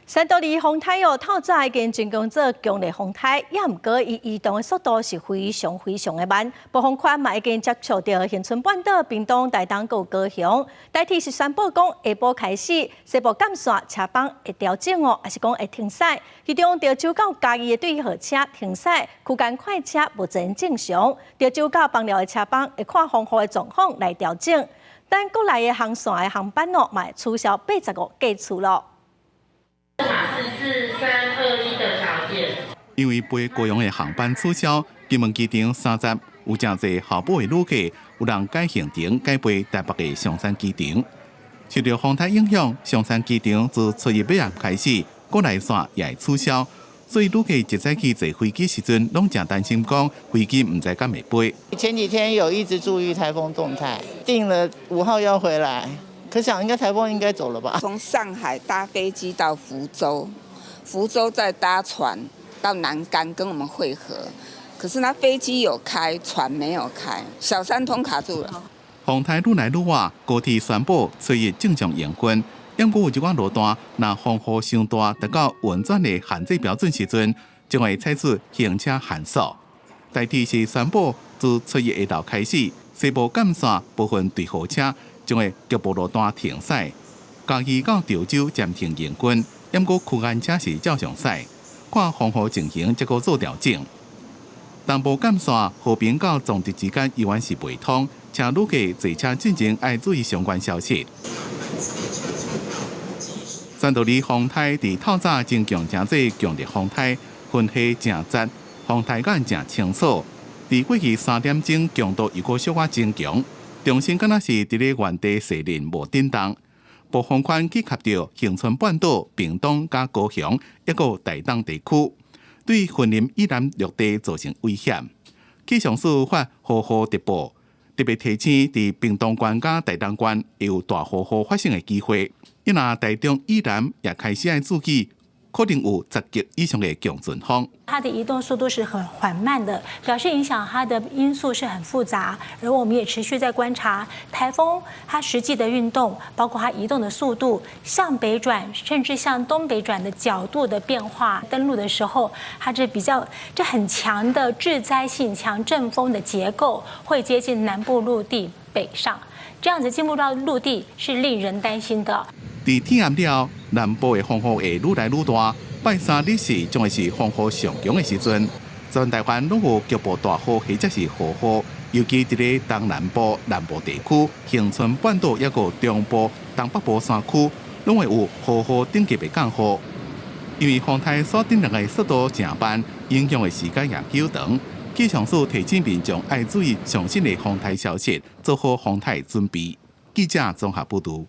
山多里風颱哦，透早已經進攻做強烈風颱，也毋過伊移動的速度是非常非常的慢。暴風圈嘛已經接觸著恆春半島、屏東、台東佮高雄。台鐵是宣布講，下晡開始西部幹線車班會調整哦，抑是講會停駛。其中潮州到嘉義的對號車停駛，區間快車目前正常。潮州到枋寮的車班會看風雨的狀況來調整。但國內的航線的航班哦，嘛會取消85架次囉。四三二一的條件。因為飛高雄的航班取消，金門機場30有誠濟候補的旅客，有人改行程改飛台北的松山機場。受著風颱影響，松山機場自初一尾仔開始，國內線也會取消，所以旅客一早起坐飛機時陣，攏誠擔心講飛機毋知敢會飛。前幾天有一直注意颱風動態，訂了5號要回來。可想應該颱風應該走了吧？從上海搭飛機到福州，福州再搭船到南竿跟我們會合。可是那飛機有開，船沒有開，小三通卡住了。風颱愈來愈倚，高鐵宣布初一正常營運。不過有一寡路段，若風雨傷大，達到運轉的限制標準時陣，將會採取行車限速。台鐵是宣布自初一下晝開始，西部幹線部分對號車將會局部路段停駛，嘉義到潮州暫停營運，毋過區間車是照常駛，看風雨情形才閣做調整。東部幹線和平到彰德之間依然是袂通，請旅客坐車進前愛注意相關消息。山多里風颱佇透早增強成做強烈風颱，雲系誠雜，風颱眼誠清楚。佇過去3點鐘強度又閣小可增強。中心敢若是佇咧原地勢輪無振動，暴風圈去及著恆春半島、屏東佮高雄，抑閣台東地區，對雲林以南陸地造成威脅。氣象署發豪雨特報，特別提醒佇屏東縣佮台東縣有大豪雨發生的機會。伊若台中以南也開始愛注意，可能有10級以上的強陣風。它的移動速度是很緩慢的，表示影響它的因素是很複雜。而我們也持續在觀察颱風它實際的運動，包括它移動的速度、向北轉甚至向東北轉的角度的變化。登陸的時候，它這比較這很強的致災性強陣風的結構會接近南部陸地北上，這樣子進入到陸地是令人擔心的。佇天暗了，南部的風雨會愈來愈大。拜三日時將會是風雨上強的時陣，全台灣攏有局部大雨或者是豪雨，尤其佇咧東南部、南部地區、恆春半島抑閣中部、東北部山區，攏會有豪雨等級的降雨。因為風颱所頂來的速度誠慢，影響的時間也較長。氣象署提醒民眾愛注意上新的風颱消息，做好風颱準備。記者綜合報導。